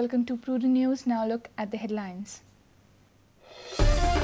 Welcome to Prudent News. Now look at the headlines.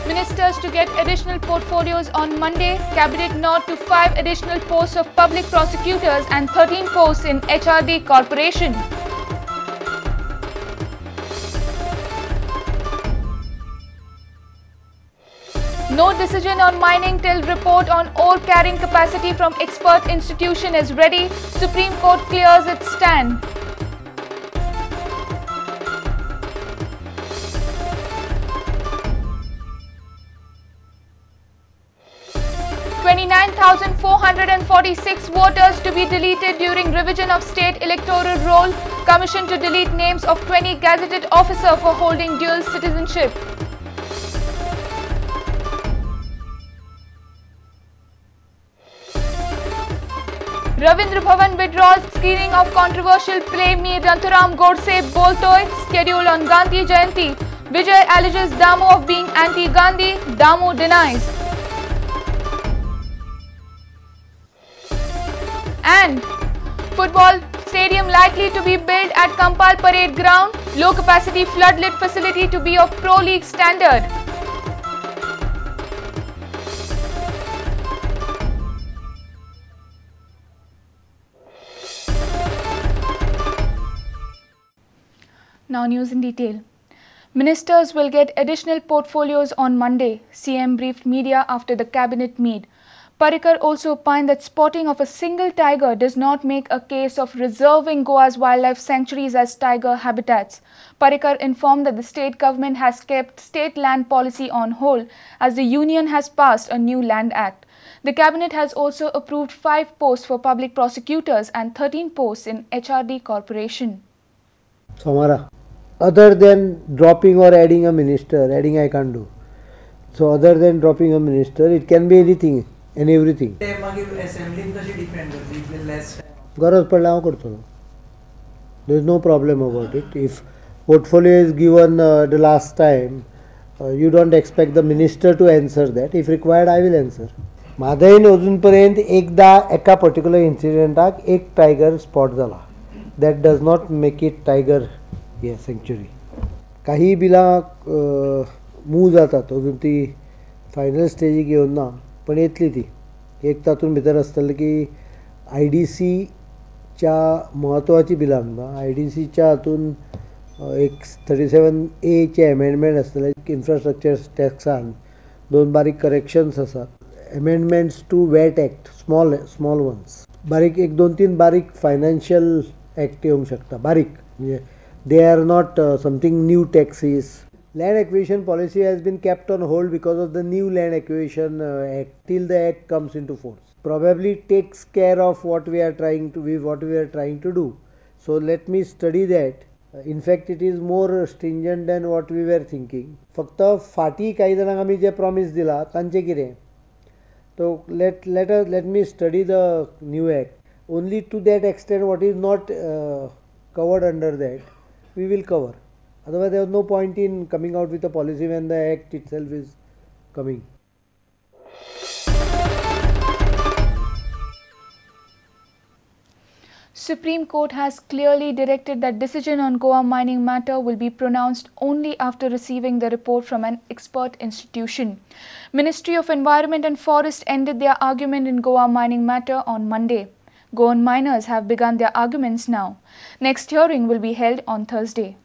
Ministers to get additional portfolios on Monday. Cabinet nod to 5 additional posts of public prosecutors and 13 posts in HRD Corporation. No decision on mining till report on ore carrying capacity from expert institution is ready. Supreme Court clears its stand. (29,446) voters to be deleted during revision of state electoral roll. Commission to delete names of 20 gazetted officer for holding dual citizenship. Ravindra Bhavan withdraws screening of controversial play Mee Nathuram Godse Boltoy, scheduled on Gandhi Jayanti. Vijay alleges Damu of being anti-Gandhi. Damu denies. And football stadium likely to be built at Campal Parade Ground. Low capacity floodlit facility to be of Pro League standard. Now news in detail. Ministers will get additional portfolios on Monday, CM briefed media after the cabinet meet. Parrikar also opined that spotting of a single tiger does not make a case of reserving Goa's wildlife sanctuaries as tiger habitats. Parrikar informed that the state government has kept state land policy on hold as the union has passed a new land act. The cabinet has also approved 5 posts for public prosecutors and 13 posts in HRD Corporation. Samara, other than dropping or adding a minister, adding I can't do. So other than dropping a minister, it can be anything and everything. गरज पडल्यार हांव करतलो. There is no problem about it. If portfolio is given the last time, you don't expect the minister to answer that. If required, I will answer. म्हादयन अजून पर्यंत एकदा एका particular इन्सिडंटाक एक tiger spot जाला. That does not make it tiger sanctuary. काही बिलां move जातात, अजून ती फायनल स्टेजीक येवन ना, पण येतली ती. एक तातूंत भितर आसतलें की I D सीच्या म्हत्वाची बिलां ना, I D सीच्या हातून एक 37A चे एमेंडमेंट आसतलें. इन्फ्रास्ट्रक्चर टॅक्सान 2 बारीक करेक्शन्स आसात. Amendments to VAT act, small small ones, बारीक 1 2 3 बारीक फायनान्शियल एक्ट येवंक शकता, बारीक म्हणजे they are not something new taxes. Land acquisition policy has been kept on hold because of the new Land Acquisition Act till the act comes into force. Probably takes care of what we are trying to do. So let me study that. In fact, it is more stringent than what we were thinking. फक्त फाटी काही जाणांक आमी जे promise दिला तांचे कितें, so let me study the new act. Only to that extent what is not covered under that we will cover. Otherwise, there is no point in coming out with a policy when the act itself is coming. Supreme Court has clearly directed that decision on Goa mining matter will be pronounced only after receiving the report from an expert institution. Ministry of Environment and Forest ended their argument in Goa mining matter on Monday. Goan miners have begun their arguments now. Next hearing will be held on Thursday.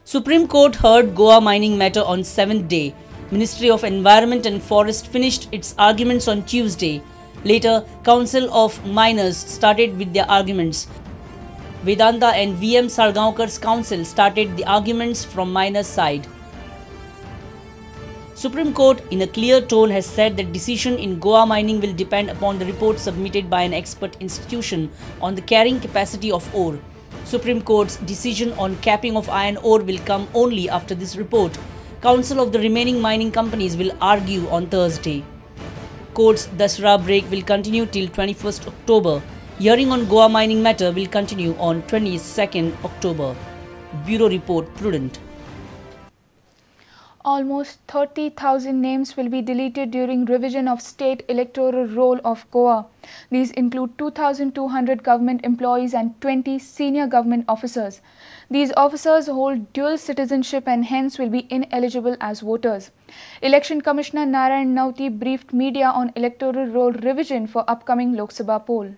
Supreme Court heard Goa mining matter on 7th day. Ministry of Environment and Forest finished its arguments on Tuesday. Later, Council of Miners started with their arguments. Vedanta and VM Salgaonkar's council started the arguments from miners' side. Supreme Court in a clear tone has said that decision in Goa mining will depend upon the report submitted by an expert institution on the carrying capacity of ore. Supreme Court's decision on capping of iron ore will come only after this report. Council of the remaining mining companies will argue on Thursday. Court's Dasra break will continue till 21st October. Hearing on Goa mining matter will continue on 22nd October. Bureau Report, Prudent. Almost 30,000 names will be deleted during revision of state electoral roll of Goa. These include 2,200 government employees and 20 senior government officers. These officers hold dual citizenship and hence will be ineligible as voters. Election Commissioner Narayan Navti briefed media on electoral roll revision for upcoming Lok Sabha poll.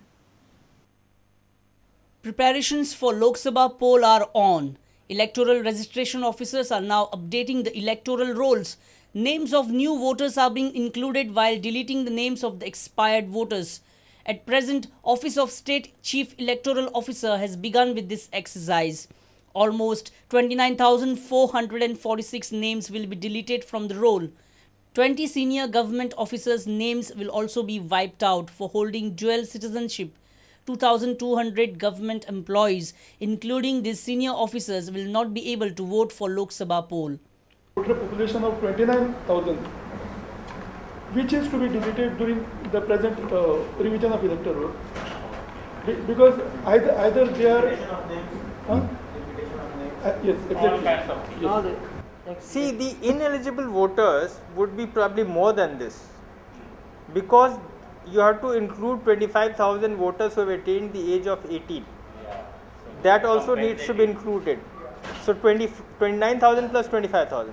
Preparations for Lok Sabha poll are on. Electoral registration officers are now updating the electoral rolls. Names of new voters are being included while deleting the names of the expired voters. At present, Office of State Chief Electoral Officer has begun with this exercise. Almost 29,446 names will be deleted from the roll. 20 senior government officers' names will also be wiped out for holding dual citizenship. 2,200 government employees, including these senior officers, will not be able to vote for Lok Sabha poll. Voter population of 29,000, which is to be deleted during the present revision of electoral roll, because either they are. Huh? Yes, exactly. Yes. See, the ineligible voters would be probably more than this, because you have to include 25,000 voters who have attained the age of 18. Yeah, so that also needs to be included. So 29,000 plus 25,000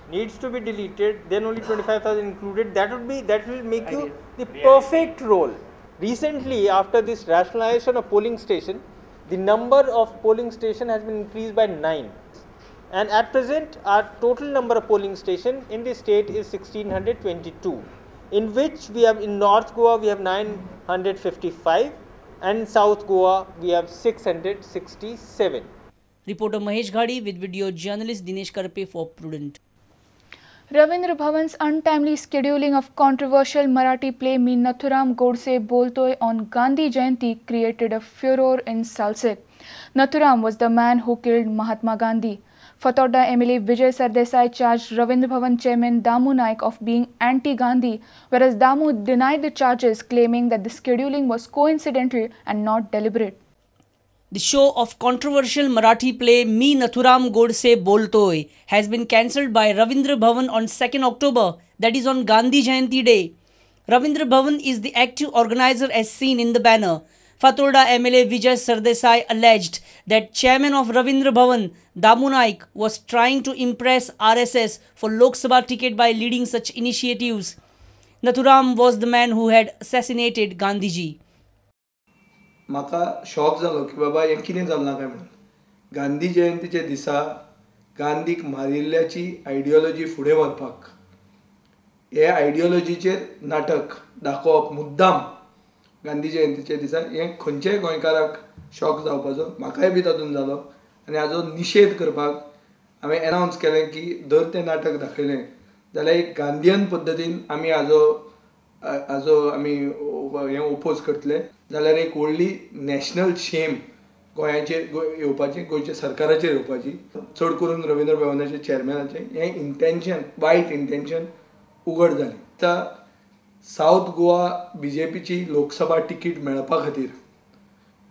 needs to be deleted, then only 25,000 included. That would be, that will make you the perfect roll. Recently, after this rationalization of polling station, the number of polling station has been increased by 9. And at present, our total number of polling station in the state is 1,622. In which we have in North Goa we have 955 and in South Goa we have 667. Reporter Mahesh Ghadi with video journalist Dinesh Karpe for Prudent. Ravindra Bhavan's untimely scheduling of controversial Marathi play Mi Nathuram Godse Boltoy on Gandhi Jayanti created a furor in Salsette. Nathuram was the man who killed Mahatma Gandhi. Fatorda MLA Vijay Sardesai charged Ravindra Bhavan chairman Damu Naik of being anti-Gandhi, whereas Damu denied the charges, claiming that the scheduling was coincidental and not deliberate. The show of controversial Marathi play Mi Nathuram Godse Boltoy has been cancelled by Ravindra Bhavan on 2nd October, that is on Gandhi Jayanti Day. Ravindra Bhavan is the active organizer as seen in the banner. Fatorda MLA Vijay Sardesai alleged that chairman of Ravindra Bhavan, Damu Naik, was trying to impress RSS for Lok Sabha ticket by leading such initiatives. Nathuram was the man who had assassinated Gandhiji. म्हाका shock जालो की बाबा हें कितें चल्लां काय म्हणून. गांधी जयंतीच्या दिसा गांधीक मारिल्ल्याची आयडियोलॉजी फुडें व्हरपाक हे आयडियोलॉजीचेर नाटक दाखोवप मुद्दाम गांधी जयंतीच्या दिसा हें खंयच्याय गोंयकाराक शॉक जावपाचो, म्हाकाय बी तातूंत जालो. आनी हाजो निशेध करपाक हांवें एनावन्स केलें की जर तें नाटक दाखयलें जाल्यार एक गांधीयन पद्दतीन आमी हाजो हाजो आमी हें ओपोज करतले, जाल्यार एक व्हडली नॅशनल शेम गोंयाचेर येवपाची, गोंयच्या सरकाराचेर येवपाची. चड करून रवींद्र भवनाचे चेअरमॅनाचें हें इंटेन्शन, वायट इंटेन्शन उगड जालें. आतां सावथ गोवा बीजेपीची लोकसभा तिकीट मेळपा खातीर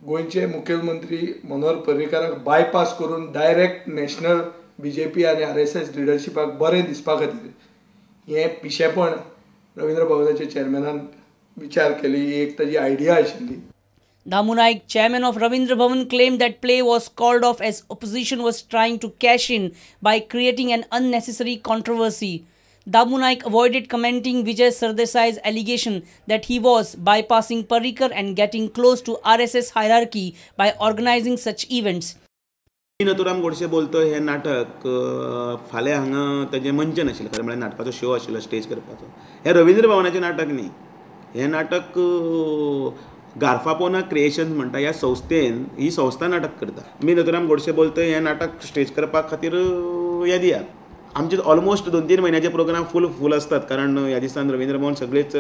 गोंयचे मुखेलमंत्री मनोहर पर्रीकाराक बायपास करून डायरेक्ट नॅशनल बीजेपी आनी आरएसएस लिडरशिपाक बरें दिसपा खातीर हें पिशेपण रवींद्र भवनाचे चेअरमॅनान विचार केली, एक ताजी आयडिया आशिल्ली. Damu Naik, chairman of Ravindra Bhavan, claimed that play was called off as opposition was trying to cash in by creating an unnecessary controversy. Damu Naik avoided commenting Vijay Sardesai's allegation that he was bypassing Parrikar and getting close to RSS hierarchy by organizing such events. Nathuram Godse Boltoy हें नाटक फाल्यां हांगा ताजें मंचन आशिल्लें, खरें म्हळ्यार नाटकाचो शो आशिल्लो स्टेज करपाचो. हें रवींद्र भवनाचें नाटक न्ही, हें नाटक गार्फापोना क्रिएशन्स म्हणटा ह्या संस्थेन, ही संस्था नाटक करता. मी नथुराम गोडसे बोलतोय हें नाटक स्टेज करपा खातीर हें दियात. आमचे ऑलमोस्ट 2-3 म्हयन्याचे प्रोग्राम फूल फूल आसतात, कारण ह्या दिसान रवींद्र भवन सगळेच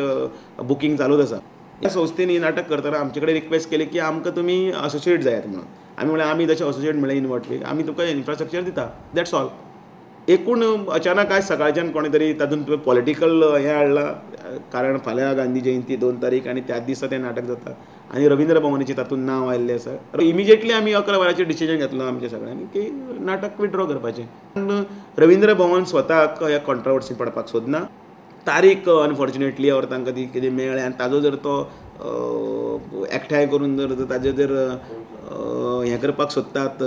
बुकींग चालूच आसा. ह्या संस्थेन हें नाटक करतना आमचे कडेन रिक्वेस्ट केली की आमकां तुमी असोसिएट जायात म्हणून. आमी म्हणलें आमी तशें असोसिएट म्हणलें इन what way, आमी तुमकां इन्फ्रास्ट्रक्चर दिता, that's all. एकूण अचानक आयज सकाळच्यान कोणें तरी तातूंत पॉलिटिकल हें हाडलां, कारण फाल्यां गांधी जयंती 2 तारीख आनी त्याच दिसा तें नाटक जाता. आनी रवींद्र भवनाचें तातूंत नांव आयिल्लें आसा. इमिजिएटली आमी 11 वरांचेर डिसिजन घेतलो आमच्या सगळ्यांनी की नाटक विथड्रॉ करपाचें. रवींद्र भवन स्वताक ह्या कॉन्ट्रवर्सीन पडपाक सोदना. तारीख अनफॉर्च्युनेटली और तांकां ती कितें मेळ्ळें आनी ताजो जर तो एकठांय करून जर ताजेर जर हें करपाक सोदतात,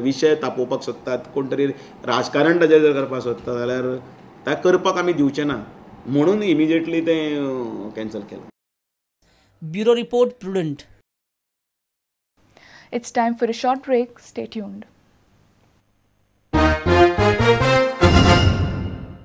विशय तापोवपाक सोदतात, कोण तरी राजकारण ताजेर जर करपाक सोदता जाल्यार ताका करपाक आमी दिवचे ना म्हणून इमिजिएटली तें कॅन्सल केलें. Bureau report, Prudent. It's time for a short break. Stay tuned.